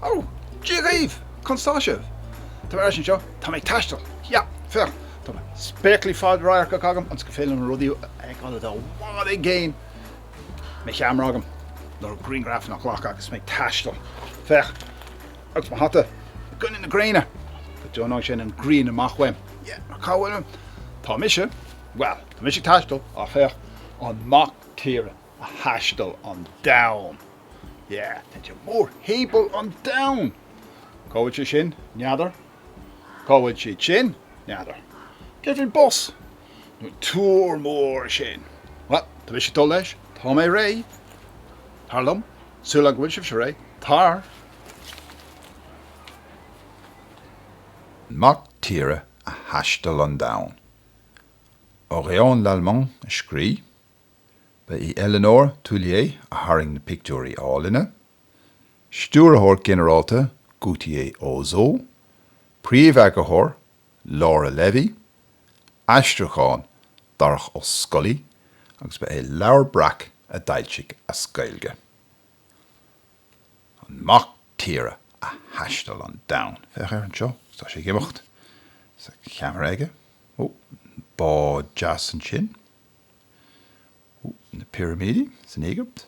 Ó, Dia dhaoibh! Conas tá sibh? Tá mé ar ais anseo. Tá mé ag taisteal. Yeah, féach, tá mo spéaclaí fadradhairc agam ionas gur féidir liom rudaí a fheiceáil atá i bhfad i gcéin. Mo cheamara agam, le grianghrafanna a ghlacadh agus mé ag taisteal. Féach, agus mo hata i gcoinne na gréine. Go dteannóidh sé an ghrian amach uaim. Yeah, cá bhfuil mé? Tá mise, bhuel, tá mise ag taisteal, ach féach, an mac tíre a thaistil an domhan. Yeah, tá sé mórthimpeall an domhain! Cá bhfuil sé sin? N'fheadar. Cá bhfuil siad sin? N'fheadar. Céard faoin bus? Nó an túr mór sin? Bhuel, tá mise ag dul leis. Tá mé réidh. Tar liom. Súil agam go bhfuil sibhse réidh. Tar! Mac tíre a thaistil an domhan. Oriane Lallemand a scrígh. Ba í Eleanor Thuillier a tharraing na pictiúirí álainne, Stiúrthóir Ginearálta Gauthier Ozo, Príomheagarthóir Laura Levy, Aistriúchán Darach Ó Scolaí agus ba é Leabhar Breac a d'fhoilsigh as Gaeilge. An mac tíre a thaistil an domhan. Féach air anseo, tá sé ag imeacht is a cheamara aige. Ó, bád deas ansin. Na pirimidí san Éigipt,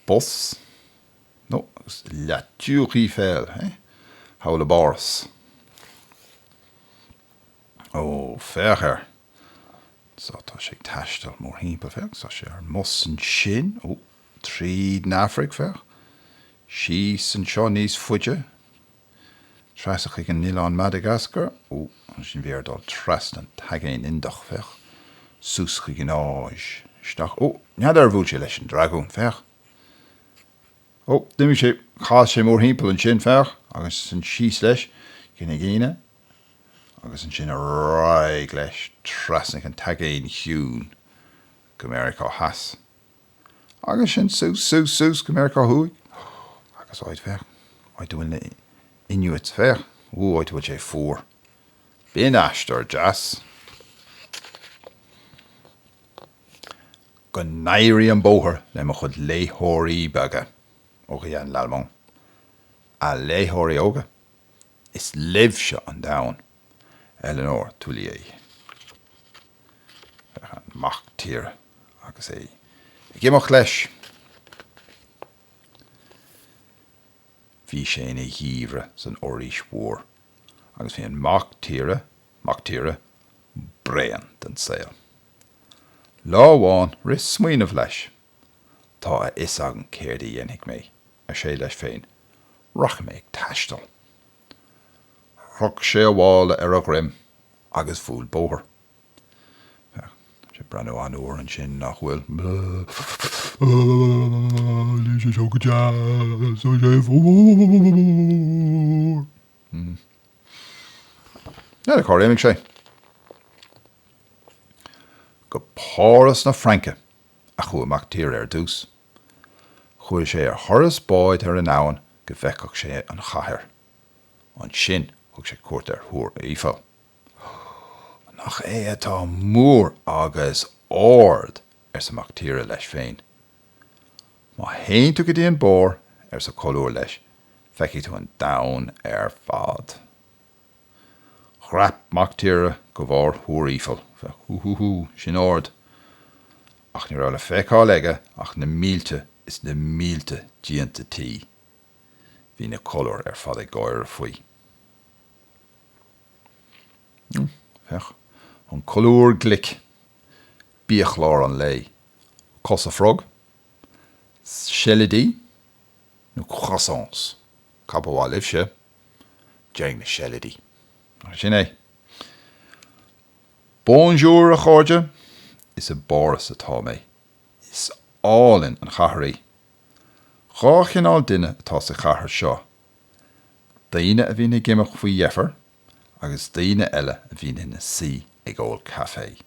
bus, nó agus La Tour Eiffel, eh? Thall i bPáras. Ó, féach air. So tá sé ag taisteal mórthimpeall, féach, tá sé ar an mbus ansin, ó, tríd an Afraic, féach, síos anseo níos faide. Trasna chuig an oileán Madagascar. Ó, ansin bhí air dul trasna an tAigéan Indiach, féach. Suas chuig an Áis. Isteach. Ó, n'fheadar ar bhuail sé leis an dragún, féach. Ó, d'imigh sé, chas sé mórthimpeall ansin, féach, agus ansin síos leis chuig an Ghuine, agus ansin ar aghaidh leis trasna an tAigéan Chiúin go Meiriceá Theas. Agus ansin suas, suas, suas go Meiriceá Thuaidh. Agus áit, féach, áit a bhfuil na Inuits, féach, ú, áit a bhfuil sé fuar. B'in aistear deas. Go n-éirí an bóthar le mo chuid léitheoirí beaga, Oriane Lallemand. A léitheoirí óga, is libhse an domhan. Eleanor Thuillier. Féach an mac tíre agus é ag imeacht leis. Bhí sé ina gheimhreadh san fhoraois mhór agus bhí an mac tíre, mac tíre, bréan den saol. Lá amháin rith smaoineamh leis. Tá a fhios agam céard a dhéanfaidh mé, ar sé leis féin, rachaidh mé ag taisteal. Chroch sé a mhála ar a dhroim agus bhuail bóthar. Tá sé ag breathnú an-fhuar ansin, nach bhfuil? Níl sé seo go deas, tá sé fuar. N'fheadar cár imigh sé? Go Páras na Fraince a chuaigh mac tíre ar dtús. Chuaigh sé ar thuras báid ar an abhainn go bhfeicfeadh sé an chathair. Ansin thug sé cuairt ar Thúr Eiffel. Nach é atá mór agus ard! arsa mac tíre leis féin. Má théann tú go dtí an barr, arsa colúr leis, feicfidh tú an domhan ar fad. Dhreap mac tíre go barr Thúr Eiffel. Hú hú hú, sin ard! Ach ní raibh le feiceáil aige ach na mílte is na mílte díonta tí. Bhí na colúir ar fad ag gáire faoi. Féach, an colúr glic, biachlár an lae, cosa frog, seilidí nó croissants, cad ba mhaith libhse? Déarfainn na seilidí. Sin é. Bonjour, a chairde! Is i bPáras atá mé. Is álainn an chathair í. 2 chineál duine atá sa chathair seo, daoine a bhíonn ag imeacht faoi dheifir agus daoine eile a bhíonn ina suí ag ól caife.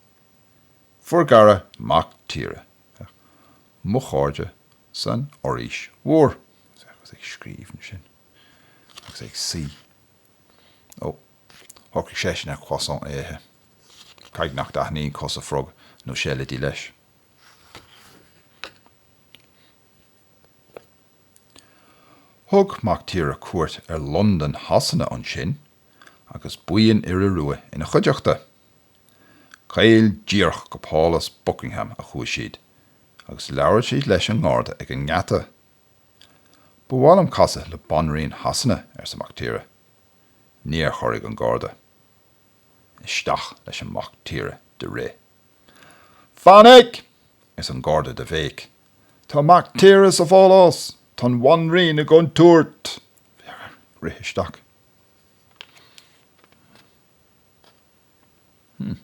Bhur gcara mac tíre. Mo chairde san fhoraois mhór. Agus ag scríobh ansin. Agus ag suí. Ó, shocraigh seisean ar croissant a ithe. Caithfidh nach dtaitníonn cosa frog nó seilidí leis. Thug Mac Tíre cuairt ar Londain Shasana ansin agus buíon Iora Rua ina chuideachta. Caol díreach go Pálás Buckingham a chuaigh siad agus labhair siad leis an ngarda ag an ngeata. Ba mhaith liom casadh le Banríon Shasana, arsa Mac Tíre. Níor chorraigh an garda. Isteach leis an mac tíre de rith. Fainic! arsa an garda de bhéic. Tá mac tíre sa phálás! Tá an bhanríon i gcontúirt! Rith isteach. Hmm.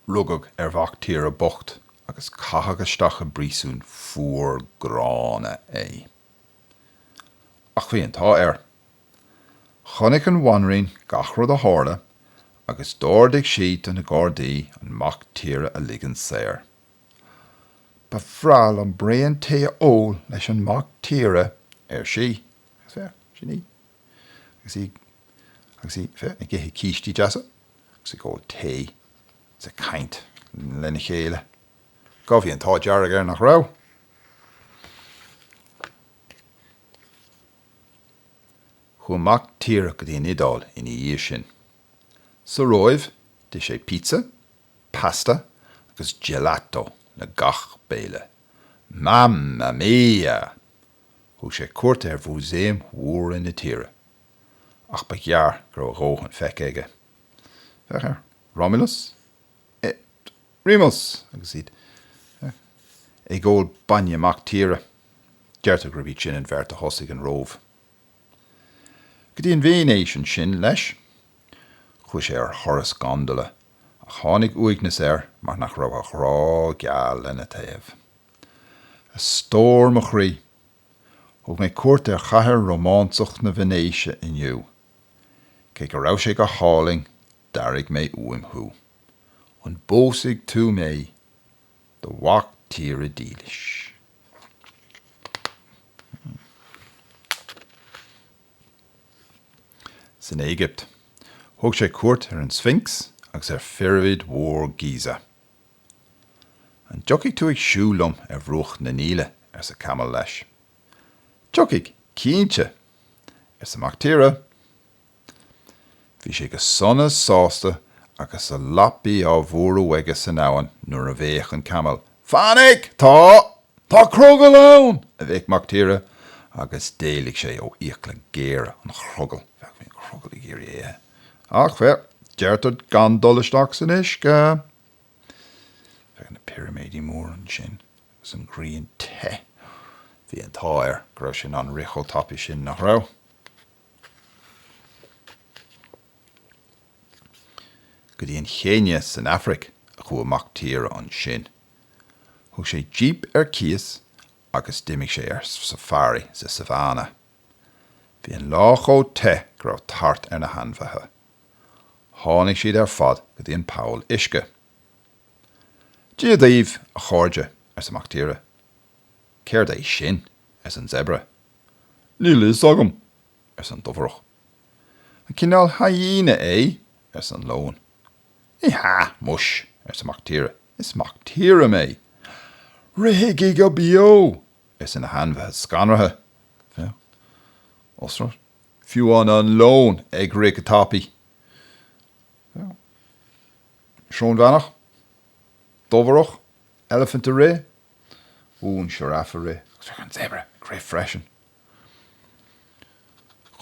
Rugadh ar mhac tíre bocht agus caitheadh isteach i bpríosún fuar gránna é. Ach bhí an t-ádh air. Chonaic an bhanríon gach rud a tharla agus d'ordaigh sí do na gardaí an mac tíre a ligean saor. Ba bhreá liom braon tae a ól leis an mac tíre, ar sí. Agus féach, sin í. Agus í, agus í, féach, ag ithe cístí deasa agus ag ól tae is ag caint lena chéile. Go, bhí an t-ádh dearg air, nach raibh? Chuaigh mac tíre go dtí an Iodáil ina dhiaidh sin. Sa Róimh, d'ith sé pizza, pasta agus gelato le gach béile. Mamma mia! Thug sé cuairt ar mhúsaeim mhóra na tíre. Ach ba ghearr go raibh a dhóthain feicthe aige. Féach air, Romulus et Remus agus iad ag ól bainne mac tíre. Deirtear gurb iad sin an bheirt a thosaigh an Róimh. Go dtí an Veinéis ansin leis. Chuaigh sé ar thuras gondola ach tháinig uaigneas air mar nach raibh a ghrá geal lena thaobh. A stór mo chroí! Thug mé cuairt ar chathair rómánsach na Veinéise inniu. Cé go raibh sé go hálainn, d'airigh mé uaim thú. An bpósfaidh tú mé? Do mhac tíre dílis. San Éigipt, thug sé cuairt ar an Sphinx agus ar phirimid mhór Giza. An dtiocfaidh tú ag siúl liom ar bhruach na Níle? arsa camall leis. Tiocfaidh, cinnte! arsa mac tíre. Bhí sé go sona sásta agus a lapaí á bhfuarú aige san abhainn nuair a bhéic an camall, Fainic! Tá! Tá crogall ann! a bhéic mac tíre agus d'éalaigh sé ó fhiacla géara an chrogaill. Bheadh bhí an crogall ag iarraidh é a ithe. Ach féach, deirtear gan dul isteach san uisce! Féach na pirimidí móra ansin agus an ghrian te. Bhí an t-ádh air go raibh sé in ann rith chomh tapaidh sin, nach raibh? Go dtí an Chéinia san Afraic a chuaigh mac tíre ansin. Thug sé jíp ar cíos agus d'imigh sé ar safari sa savanna. Bhí an lá chomh te go raibh tart ar na hainmhithe. Tháinig siad ar fad go dtí an poll uisce. Dia daoibh, a chairde, arsa mac tíre. Céard é sin? arsa an zebra. Níl a fhios agam, arsa an dobhareach. An cineál hyena é? arsa an leon. Ní hea, muis, arsa mac tíre, is mac tíre mé. Rithigí go beo! arsa na hainmhithe scanraithe. Féach, ocelot, fiú amháin an leon ag rith go tapaidh. Féach, srónbheannach, dobhareach, eilifint ag rith, Ó, an sioráf ag rith, agus féach an zebra ag rith freisin.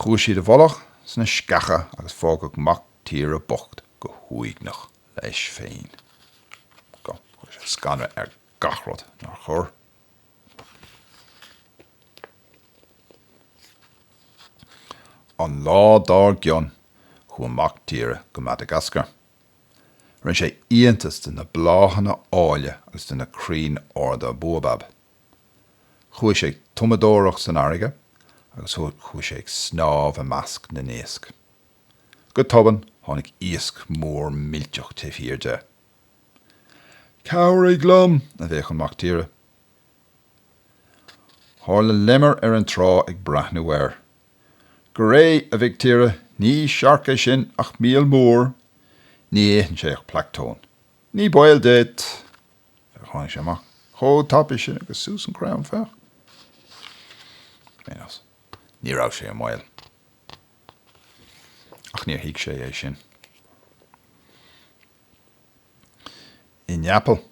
Chuaigh siad i bhfolach sna sceacha agus fágadh mac tíre bocht go huaigneach leis féin. Go, chuir sé scanradh ar gach rud, nár chuir? An lá dár gcionn, chuaigh mac tíre go Madagascar. Rinne sé iontas de na bláthanna áille agus de na crainn arda baobab. Chuaigh sé ag tumadóireacht san fharraige agus chuaigh sé ag snámh i measc na n-iasc. Go tobann tháinig iasc mór millteach taobh thiar de. Cabhraigh liom! a bhéic an mac tíre. Tharla lemur ar an trá ag breathnú air. Go réidh, a mhic tíre, ní searc é sin ach míol mór. Ní itheann sé ach planctón. Ní baol duit! Tháinig sé amach. Chomh tapaidh sin agus suas an crann, féach. Ar aon nós, ní raibh sé i mbaol. Ach níor thuig sé é sin. I Neipeal,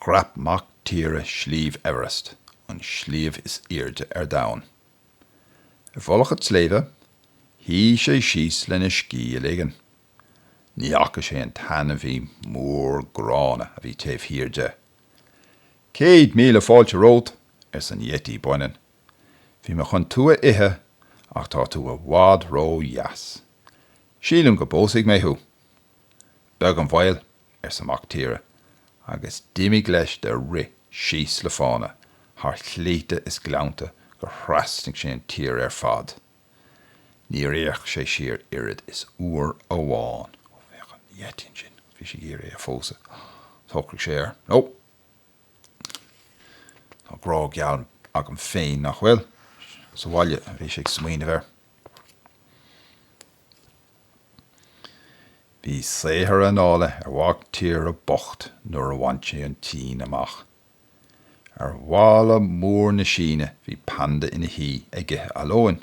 dhreap mac tíre Sliabh Everest, an sliabh is airde ar domhan. Ar mhullach an tsléibhe, shuigh sé síos lena scíth a ligean. Ní fhaca sé an t-ainmhí mór gránna a bhí taobh thiar de. 100,000 fáilte romhat, arsa an Yeti baineann. Bhí mé chun tú a ithe ach tá tú i bhfad ró-dheas. Sílim go bpósfaidh mé thú. Beag an mhoill, arsa mac tíre, agus d'imigh leis de rith síos le fána, thar shléibhte is gleannta gur thrasnaigh sé an tír ar fad. Níor fhéach sé siar oiread is uair amháin. Ó, féach an Yeti ansin, bhí sé ag iarraidh é a phósadh. Shocraigh sé air. Nó! Tá grá geal agam féin, nach bhfuil? Sa bhaile a bhí sé ag smaoineamh air. Bhí saothar anála ar mhac tíre bocht nuair a bhain sé an tSín amach. Ar bhalla mór na Síne bhí panda ina shuí ag ithe a lóin.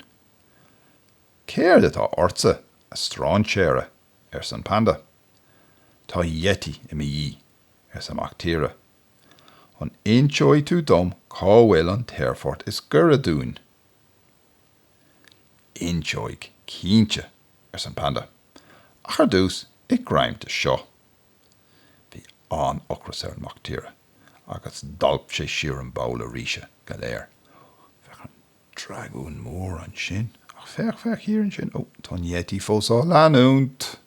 Céard atá ortsa, a strainséara? arsa an panda. Tá Yeti i mo dhiaidh, arsa mac tíre. An inseoidh tú dom cá bhfuil an t-aerfort is gaire dúinn? Inseoidh, cinnte, arsa an panda. Ach ar dtús, ith greim de seo. Bhí an-ocras ar an mac tíre agus d'alp sé siar an babhla ríse go léir. Féach an dragún mór ansin. Ach féach, féach thiar ansin. Ó, tá an Yeti fós á leanúint!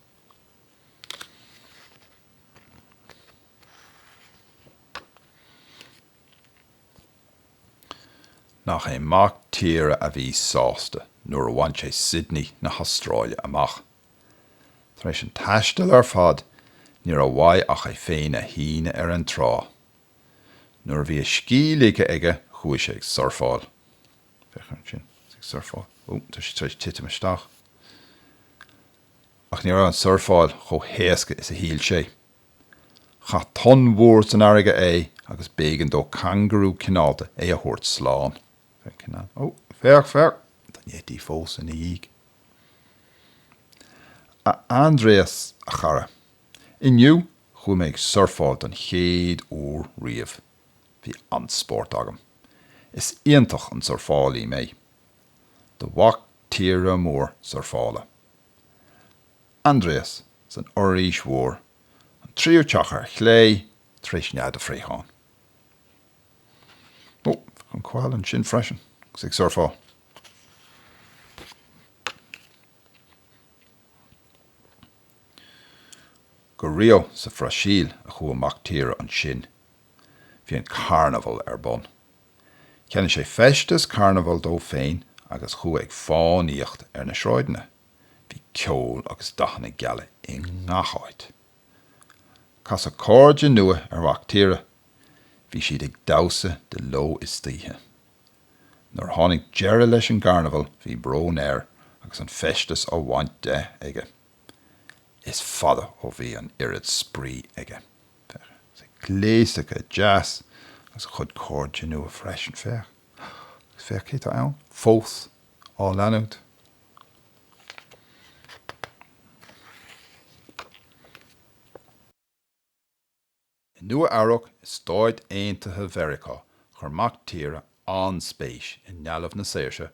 Nach é mac tíre a bhí sásta nuair a bhain sé Sydney na hAstráile amach. Tar éis an taistil ar fad ní raibh uaidh ach é féin a shíneadh ar an trá. Nuair a bhí a scíth ligthe aige chuaigh sé ag surfáil. Féach ansin, ag surfáil. Ó, tá sé tar éis titim isteach. Ach ní raibh an surfáil chomh héasca is a shíl sé. Chaith tonn mhór san fharraige é agus b'éigean dó cangarú cineálta é a thabhairt slán. Ó, féach, féach! Tá an Yeti fós ina dhiaidh. A Aindrias, a chara. Inniu, chuaigh mé ag surfáil don chéad uair riamh. Bhí an-spórt agam. Is iontach an surfálaí mé. Do mhac tíre mór surfála. Aindrias, san Fhoraois Mhór, an tríú teach ar chlé, tar éis nead a phréacháin. Ó, an koala ansin freisin, agus ag surfáil. Go Rio sa Bhrasaíl a chuaigh mac tíre ansin. Bhí an carnabhal ar bun. Cheannaigh sé feisteas carnabhail dó féin agus chuaigh ag fánaíocht ar na sráideanna. Bhí ceol agus dathanna geala i ngach áit. Casadh cairde nua ar mhac tíre. Bhí siad ag damhsa de ló is d'oíche. Nuair a tháinig deireadh leis an gcarnabhal bhí brón air agus an feisteas á bhaint de aige. Is fada ó bhí an oiread spraoi aige. Féach, is é gléasta go deas agus a chuid cairde nua freisin, féach. Agus féach cé tá ann fós á leanúint. I Nua Eabhrac i Stáit Aontaithe Mheiriceá chuir mac tíre an-spéis i nDealbh na Saoirse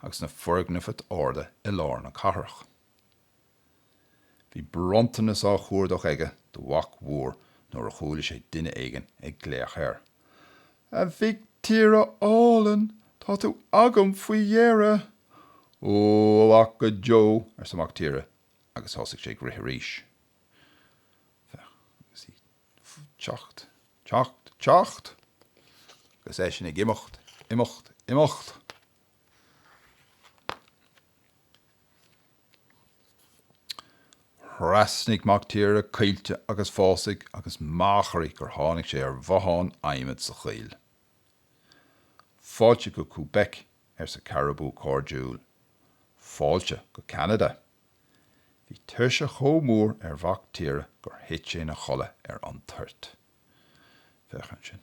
agus na foirgnimh arda i lár na cathrach. Bhí bronntanas á chuardach aige do mhac mhór nuair a chuala sé duine éigin ag glaoch air. A mhic tíre álainn, tá tú agam faoi dheireadh! Ó, a mhac go deo, arsa mac tíre agus thosaigh sé ag rith arís. Féach, agus í teacht, teacht, teacht! Agus eisean ag imeacht, imeacht, imeacht! Thrasnaigh mac tíre coillte agus fásaigh agus machairí gur tháinig sé ar bhothán adhmaid sa choill. Fáilte go Quebec, arsa carabú cairdiúil. Fáilte go Ceanada. Bhí tuirse chomh mór ar mhac tíre gur thit sé ina chodladh ar an toirt. Féach ansin.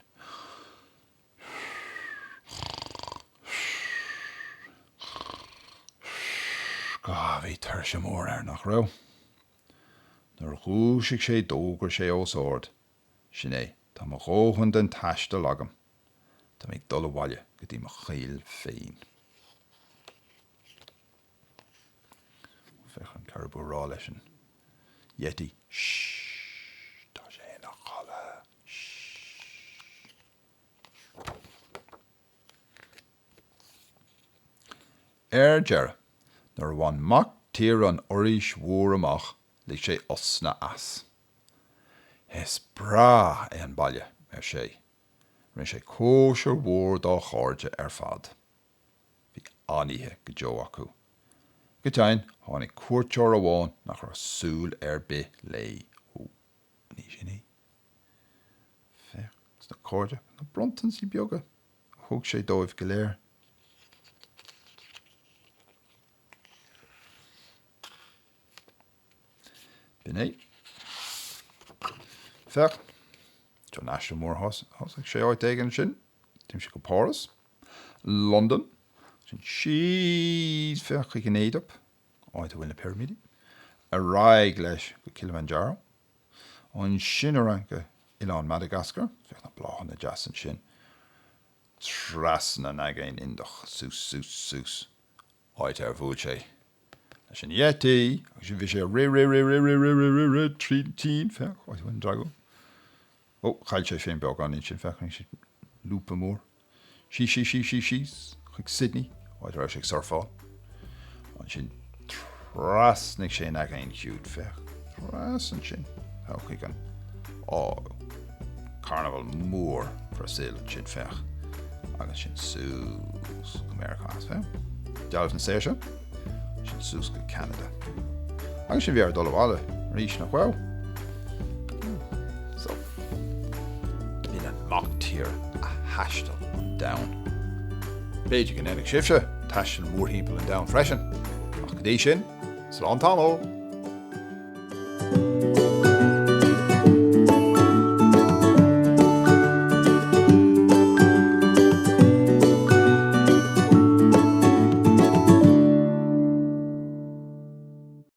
Bhí tuirse mór air, nach raibh? Nuair a dhúisigh sé d'fhógair sé os ard, Sin é, tá mo dhóthain den taisteal agam. Tá mé ag dul abhaile go dtí mo choill féin. Féach an carabú ag rá leis an Yeti, Shh! Tá sé ina chodladh! Shh! Ar deireadh, nuair a bhain mac tíre an fhoraois mhór amach, lig sé osna as. Is breá é an baile, ar sé. Rinne sé cóisir mhór dá chairde ar fad. Bhí an-oíche go deo acu. Go deimhin, tháinig cuairteoir amháin nach raibh súil ar bith léi. Ó, an í sin í? Féach, sna cairde, na bronntansaí beaga a thug sé dóibh go léir. B'in é. Féach, seo an aistear mór thosaigh sé áit éigin ansin, d'imigh sé go Páras, Londain, sin síos, féach chuig an Éigipt, áit a bhfuil na pirimidí, ar aghaidh leis go Kilimanjaro, ansin ar aghaidh go Oileán Madagascar, féach na bláthanna deasa ansin, trasna an Aigéin Indiach, suas, suas, suas, áit ar bhuail sé leis an Yeti, agus bhí sé ag rith, rith, rith, rith, rith, rith, rith, rith, rith, tríd an tSín, féach, áit a bhfuil an dragún. Ó, chaill sé féin beagán ansin, féach, rinne sé lúpa mór. Síos, síos, síos, síos, síos, chuig Sydney, áit a raibh sé ag surfáil. Ansin thrasnaigh sé an Aigéan Ciúin, féach, trasna ansin, thall chuig an, á, Carnival mór Bhrasaíl ansin, féach, agus ansin suas go Meiriceá, féach, Dealbh na Saoirse, ansin suas go Ceanada. Agus ansin bhí air dul abhaile arís, nach raibh? So, b'in an mac tíre a thaistil an domhan. B'fhéidir go ndéanfaidh sibhse taisteal mórthimpeall an domhain freisin, ach go dtí sin, slán tamall!